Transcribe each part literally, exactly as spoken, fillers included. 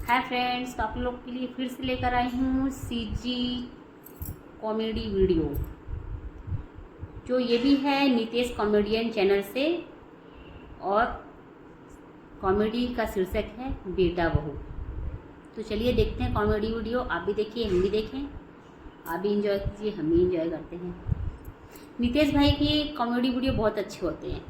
Hi friends, तो आप लोग के लिए फिर से लेकर आई हूँ सीजी कॉमेडी वीडियो, जो ये भी है नितेश कॉमेडियन चैनल से, और कॉमेडी का शीर्षक है बेटा बहू। तो चलिए देखते हैं कॉमेडी वीडियो। आप भी देखिए, हम भी देखें, आप भी इंजॉय कीजिए, हम भी इंजॉय करते हैं। नितेश भाई के कॉमेडी वीडियो बहुत अच्छे होते हैं,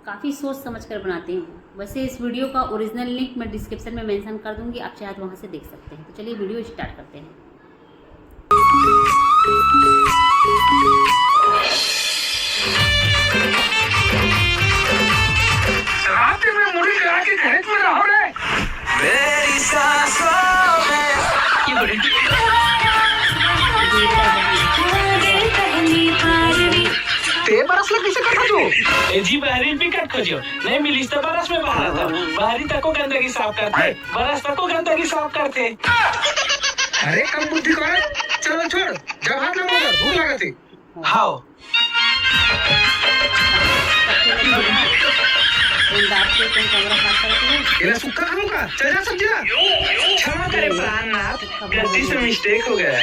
काफ़ी सोच समझ कर बनाते हैं। वैसे इस वीडियो का ओरिजिनल लिंक मैं डिस्क्रिप्शन में मेंशन कर दूंगी, आप चाहे तो वहाँ से देख सकते हैं। तो चलिए वीडियो स्टार्ट करते हैं। रात में मुड़ी गिरा के खेत में रहो रे। मेरी सांसों में। ते बरस लग कैसे कथा जो? ए जी, बहरी पिकट खोजियो। नहीं मिलिस त बरस में बहारत हंव। बहरी तको गंदगी साफ करथे, बरस तको गंदगी साफ करथे। अरे कम बुद्धि कर, चलो छोड़, जब हाथ ना बोलो, भूख लागत हे। हाव। एला सुक्खा खाहूं का? चल जा सब्जी ला। क्षमा करें प्राणनाथ, गलती से मिस्टेक हो गया।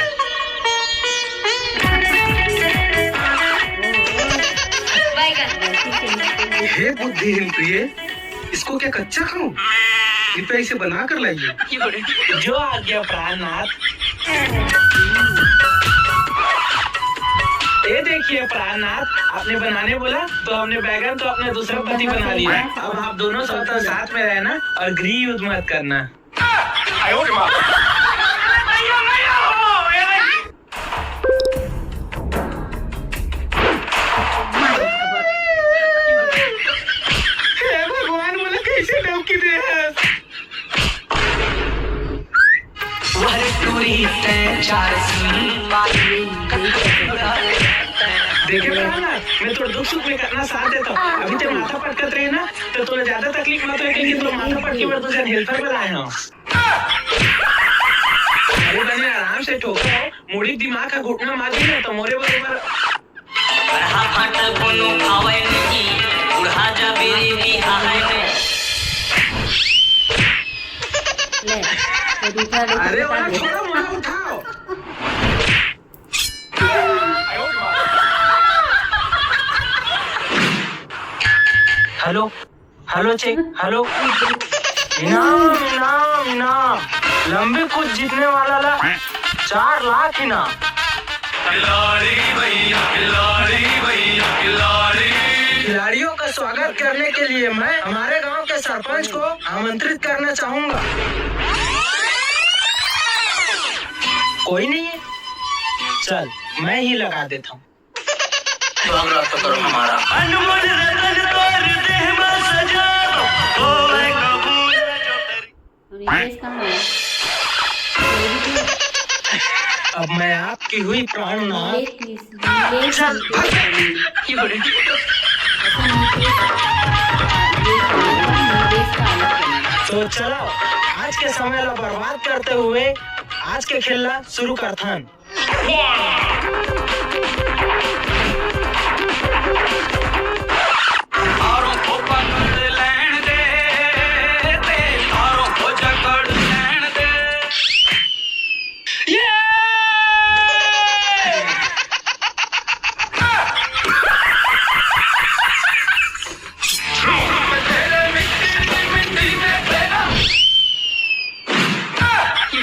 हे बुद्धिहीन प्रिय, इसको क्या कच्चा खाऊं? कृपया इसे बना कर लाइए। जो आज्ञा प्राणनाथ। ये देखिए प्राणनाथ, आपने बनाने बोला तो हमने बैगन को अपना दूसरा पति बना लिया। अब आप दोनों साथ साथ में रहना और गृह युद्ध मत करना। हे भगवान, मोला कैसे डौकी दे हस? वह टूरी तैं चार सीन मारी। देखे प्रहलाद, मैं तोर दुख सुख में कतना साथ देता हूँ। अभी ते माथा पटकत रहे ना, तो तोला ज्यादा तकलीफ मत होए, क्योंकि तोर माथा पटके बर दो जन हेल्पर बुलाए हंव। अरे बने आराम से ठोको, मुड़ी दिमाग का घुटना मार दी ना तो मोरे बरोबर। बूढ़ा फाट कोनो आवय नहीं, बूढ़ा जाबे रे बिहाय में। ले, तो दूसरा देख अरे बता वाला दे। छोड़ो, मोला उठाओ। Hello, hello check, hello. इनाम, इनाम, इनाम। लंबी कूद जीतने वाला ला चार लाख इनाम। खिलाड़ी भैया, खिलाड़ी भैया, खिलाड़ी। खिलाड़ियों का स्वागत करने के लिए मैं हमारे गांव के सरपंच को आमंत्रित करना चाहूंगा। कोई नहीं है, चल मैं ही लगा देता हूँ। स्वागत करो हमारा। अनमोल रतन तोर देह में सजा, होवे कबूल। और ये कहाँ है? अब मैं आपकी हुई प्राणनाथ। नीलेश की, नीलेश चल, की भाग। अच्छा, नीलेश, हाँ, ये कहाँ है? नीलेश का अलग चैनल। तो चलो, आज के समय ला बर्बाद करते हुए आज के खेल ला शुरू करथन। थारों को पकड़ लेण दे, ते थारों को जकड़ लेण दे। ये!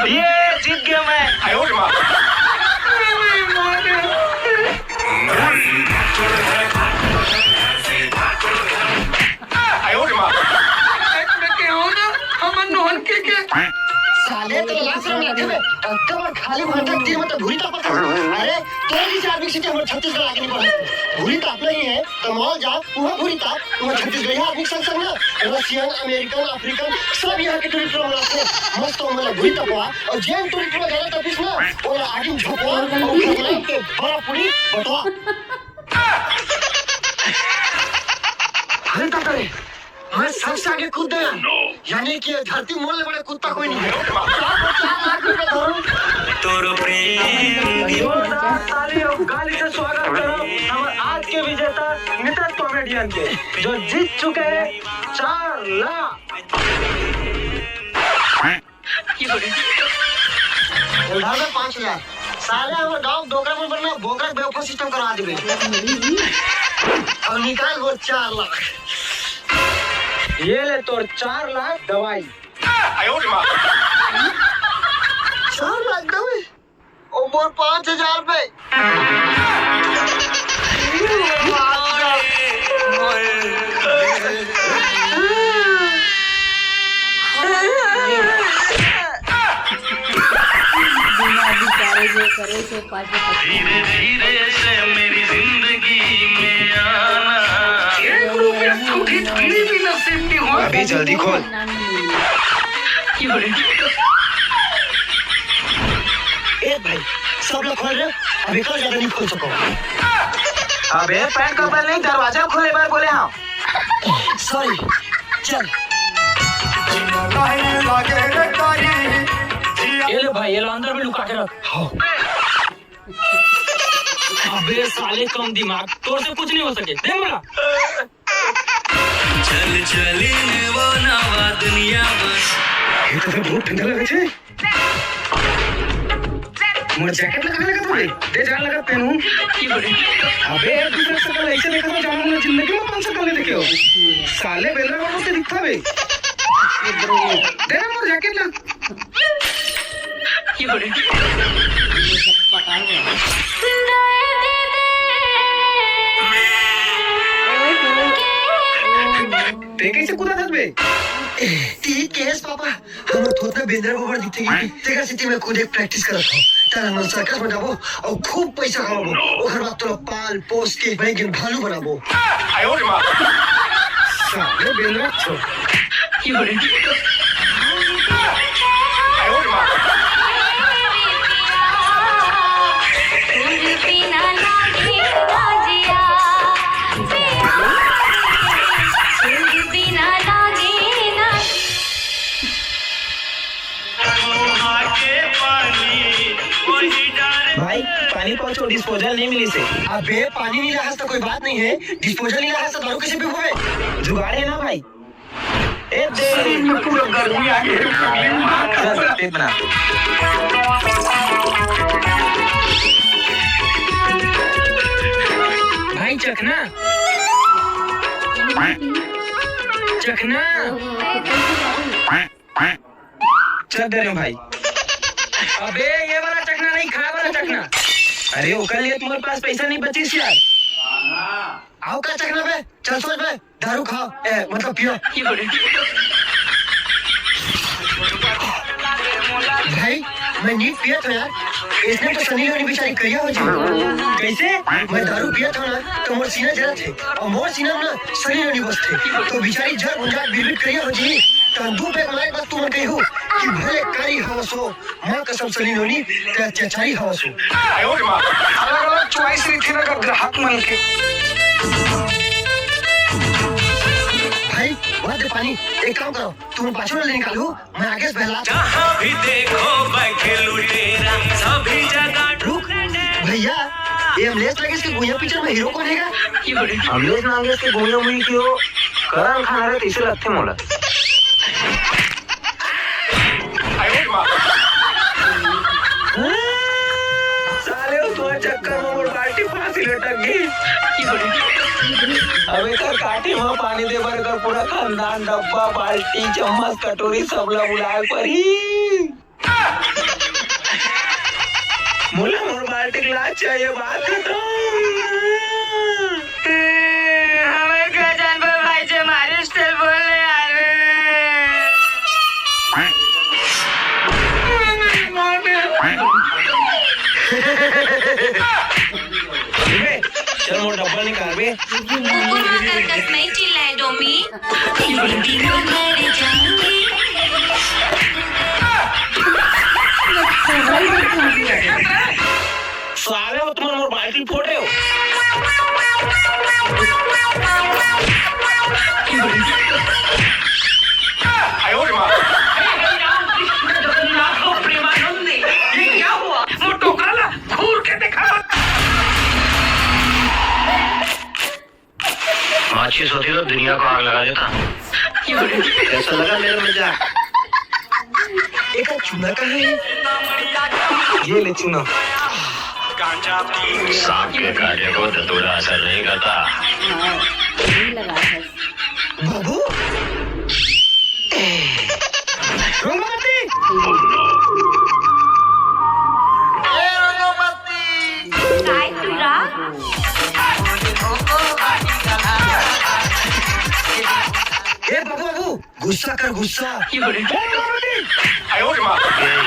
ये जीत गया मैं। साले तो लाश रंग लगे बे। कब खाली भांटा तीर में तो घुरी तो पता। अरे, तेरी चार बीस के हमर छत्तीसगढ़ आगे नहीं बढ़े। घुरी तो अपना ही है। तो मॉल जा, वहाँ घुरी ताप, वहाँ छत्तीसगढ़िया आदमी के संग संग ना, रशियन, अमेरिकन, अफ्रीकन, सब यहाँ के टूरी टूरा मनाते हैं। मस्त हो मतलब घुरी तपवा, और जेन टूरी टूरा ज्यादा तपिस ना, वो आगे झोंकवा, और खरलाई के बड़ा पूरी बटवा। अरे ताता रे, मैं सबसे आगे कूद गया। यानी कि धरती मोल ले बड़े कुत्ता कोई नहीं है। चार लाख रुपए धरो। तोरो प्रेम जोरदार ताली और गाली से स्वागत करो हमारे आज के विजेता नितेश कॉमेडियन के, जो जीत चुके हैं चार लाख। उधार में पाँच हजार। साले हमर गांव डोकरा मन पर ना बोकरा के बेवफा सिस्टम करवा देबे। अब निकाल वो चार लाख। ये ले तोर चार लाख दवाई। चार लाख दवाई? ओ मोर पाँच हजार रुपए। धीरे धीरे से मेरी जिंदगी में आना। एक रुपया फूटी बीड़ी भी नसीब नहीं हुआ। अभी जल्दी खोल। ए भाई, सब लोग खोल रहे हो? अभी तो ज्यादा नहीं खोल सको। अबे पैंट का बटन नहीं, दरवाजा खोले बार बोले हाँ। सॉरी, चल। ये ले भाई, ये लो अंदर में लुका के रख। हाँ। अबे साले कम दिमाग, तोर से कुछ नहीं हो सके। दे बोला। चल चली ने वो नवा दुनिया बस। ये तो बहुत ठंडा लगे छे। मोर जैकेट लगा लगा तो रे। दे जान लगा पहनू। अबे यार, दूसरा शकल ऐसे देखा तो जानो ना, जिंदगी में कौन शकल नहीं देखे हो। साले बेलरा बाबू से दिखता बे। दे ना मोर जैकेट ना। ते कैसे कूदा था बे? ती केस पापा, हमर थोथना बेंदरा बबर दिखते की, तेकर सेती मैं खुद एक प्रैक्टिस करत हूँ। तार हमन सर्कस में जाबो और खूब पैसा कमाबो। ओकर बाद तोला पाल पोस के बैंक के भालू बनाबो। साले बेंदरा छो। भाई, पानी पहुंचो, डिस्पोजल नहीं मिली से। अबे, पानी नहीं रहा तो कोई बात नहीं है, डिस्पोजल नहीं रहा तो दारू कैसे पीबो बे? जुगाड़ है ना भाई। ए दे। शरीर में पूरा गर्मी आ गई है। चल, पेट बना। भाई, चखना। चखना। चख दे रहे हो भाई। अबे, ये वाला चखना नहीं, खाए वाला चखना। अरे, ओकर लिए तुम्हारे पास पैसा नहीं बचिस यार। आओ का चखना बे, चल सोच बे, दारू खाओ, ए, मतलब पियो। भाई, मैं नीट पियत हूँ यार, इसने तो सनी लियोनी बेचारी करिया हो जी। कैसे? मैं दारू पियत हूँ ना, तो मोर सीना जलत है, और मोर सीना में ना सनी लियोनी बसथे, तो बेचारी जर गुंजा बिरबिट करिया हो जी। तो दू पैक मारे के बाद तुमन कही हो कि भले कारी हवस हो, माँ कसम सनी लियोनी, ते अत्याचारी हवस हो। अलग-अलग चॉइस रहिथे ना ग्राहक मन के। भाई, वह दे पानी, एक काम करो, तुम पाछू ले निकालो, मैं आगे से बहला। जहाँ भी देखो बैठे लुटेरा, सभी जगह रुक, भैया, ये अमलेश नागेश के गुइया पिक्चर में हीरो कौन हैगा? अमलेश नागेश के गुइया मुई की हो, करण खान हरे, तैसे लगथे मोला। साले, वो तुम्हारे चक्कर में मोर बाल्टी फांसी लटक गई। अब एकर काटी में पानी दे बर एकर पूरा खानदान, डब्बा, बाल्टी, चम्मच, कटोरी सब ला बुलाए पड़ही। मोला मोर बाल्टी के लाज चाहिए, बात खत्म। हमें क्या जानबो भाई, जे मारिस तेल बोलने आए। बे, चल मोर डब्बा निकाल बे। ऊपर वाला कर कस नहीं चिल्लाए डोमी। तेरे बिना मर जाऊंगी। साले हो तुमन मोर बाल्टी फोड़े हो। हे राम कृष्ण जगन्नाथ प्रेमानंदे, ये क्या हुआ? वो टोकरा ला घूर के देखा। माचिस होती तो दुनिया को आग लगा देता। कैसा लगा मेरा मजाक? का चूना का है? ये ले चूना। सांप के काटे को धतूरा असर नहीं करता। हाँ, नहीं लगा है। बाबू। रंगोपति। काय तुरा? ए बाबू, बाबू, गुस्सा कर, गुस्सा। ये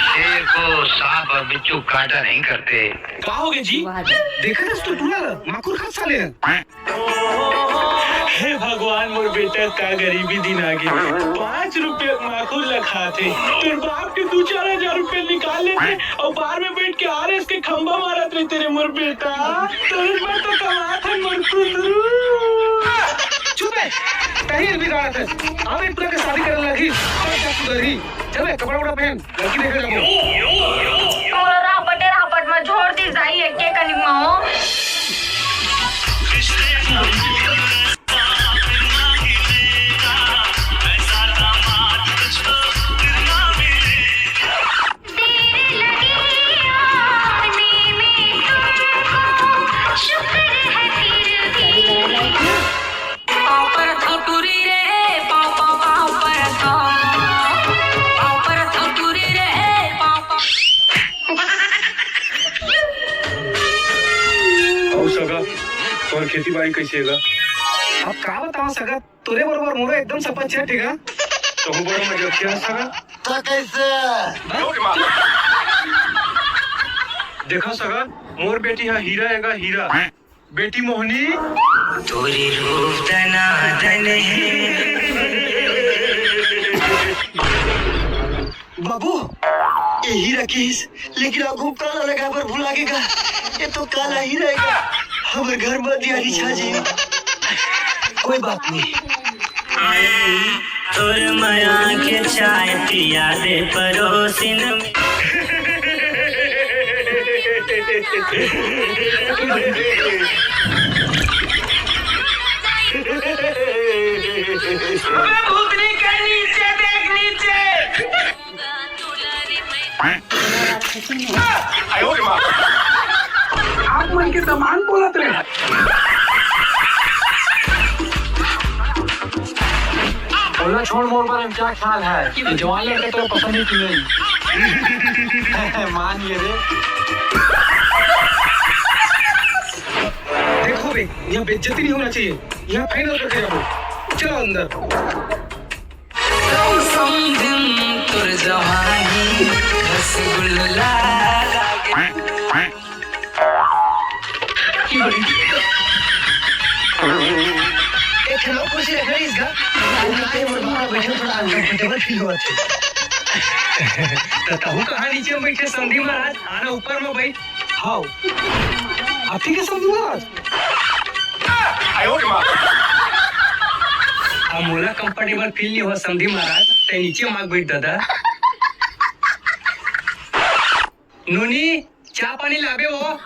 शेर को सांप और बिच्छू काटा नहीं करते। का हो गए जी? वाह जी। देखा दस तो टूरा ला, माकुर खा साले। हे भगवान, मोर बेटा का गरीबी दिन आ गए। पाँच रुपये माकुर ला खाते, तोर बाप के दो चार हजार रुपये निकाल लेते और बाहर में बैठ के आरएस के खंबा मारत रहते रे मोर बेटा। तोर बाप तो कमात है मोर कुंदरू। चुप है, कहीं भी गाना था। अब एक पूरा के शादी करने लगी, तब जा सुधरही। चल बे, कपड़ा वपड़ा पहन, लड़की देखे जाबो। मोला रापटे रापट म छोड़ दी जाई, एके कनिक म हो। देर लगी आने में तुमको, शुक्र है फिर भी। पाँव पर थो टूरी रे, पाँव, पाँव, पाँव पर थो, पाँव पर थो टूरी रे, पाँव, पाँव। अउ सगा, तोर खेती बाड़ी कैसे हे गा? अब का बताओ सगा, तोरे बरोबर मोरो एकदम सपा चट हे गा। तहु बड़ मजकिया सगा। त कैसे? देखा सगा, मोर बेटी हा हीरा हे गा, हीरा। बेटी मोहनी। तोरे रूप दना दन हे। बाबू, यही रखिस, लेकिन आगू काला लगा बर भुला गे गा। ये तो काला ही रहेगा। हमर घर में दियारी छा जी। कोई बात नहीं। तोर मया के चाय पिया दे परोसिन। अबे भूतनी के नीचे देख, नीचे। आप मन के दमान बोलत रहे। बोला छोड़, मोर बारे में क्या ख्याल है? ये जवान लड़के तो पसंद ही क्यों नहीं? मान ये रे। देखो बे, यहाँ बेइज्जती नहीं होना चाहिए। यहाँ फाइनल करके जाओ। चलो अंदर। समझिन तोर जवानी रसगुल्ला लागे। एक ठन अउ कुर्सी रख ले इसका। काहे मोर बाहर बैठे थोड़ा अनकंफर्टेबल फील होवत हे। त तहू कहाँ नीचे में बैठे समधी महाराज, आना ऊपर में बैठ। हाव। आप ठीक है समधी महाराज? अब मोला कंफर्टेबल फील नहीं हुआ समधी महाराज, ते नीचे माग बैठ दादा। नोनी, चाय पानी लाबे हो?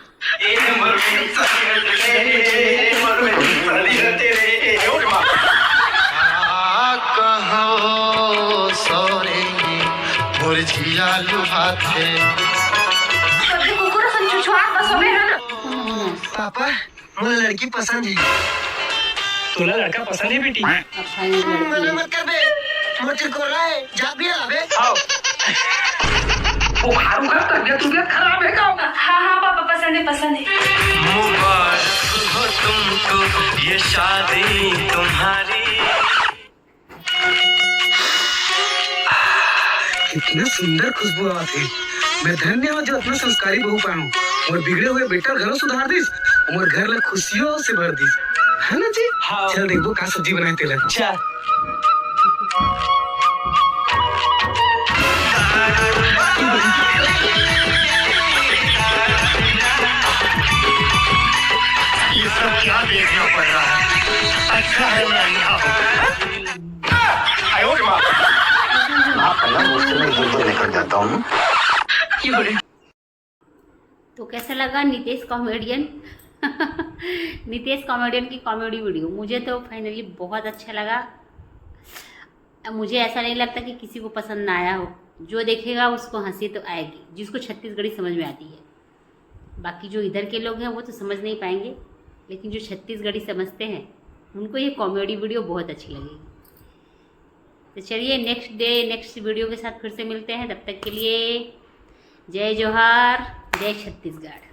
कहो सॉरी, मोर जिया लुभाथे। कभी कुकुर सन छुछुआत बस हवे है ना। पापा, मोला लड़की पसंद हे। तोला लड़का पसंद हे बेटी? मना मत कर बे, मोर चिरकोरा हे, जा भी लाबे। आओ। बुखार उखार, तबियत उबियत खराब हे का? हाँ, हाँ पापा, पसंद हे, पसंद हे। मुबारक हो तुमको ये शादी तुम्हारी। कितना सुंदर खुशबू आवत हे। मैं धन्य हूँ जो अतना संस्कारी बहू पाऊँ। मोर बिगड़े हुए बेटा घलो सुधार दिस, मोर घर ला खुशियों से भर दिस, है ना जी? हाँ। चल देखबो का सब्जी बनाए तेला। अच्छा। ये सब क्या देखना पड़ रहा है? अच्छा है मैं अंधा हूँ। आप ना मुझसे मैं बिल्कुल निकल जाता हूँ। तो कैसा लगा नितेश कॉमेडियन? नितेश कॉमेडियन की कॉमेडी वीडियो मुझे तो फाइनली बहुत अच्छा लगा। अब मुझे ऐसा नहीं लगता कि किसी को पसंद ना आया हो। जो देखेगा उसको हंसी तो आएगी, जिसको छत्तीसगढ़ी समझ में आती है। बाकी जो इधर के लोग हैं वो तो समझ नहीं पाएंगे, लेकिन जो छत्तीसगढ़ी समझते हैं उनको ये कॉमेडी वीडियो बहुत अच्छी लगेगी। तो चलिए, नेक्स्ट डे नेक्स्ट वीडियो के साथ फिर से मिलते हैं। तब तक के लिए जय जोहार, जय छत्तीसगढ़।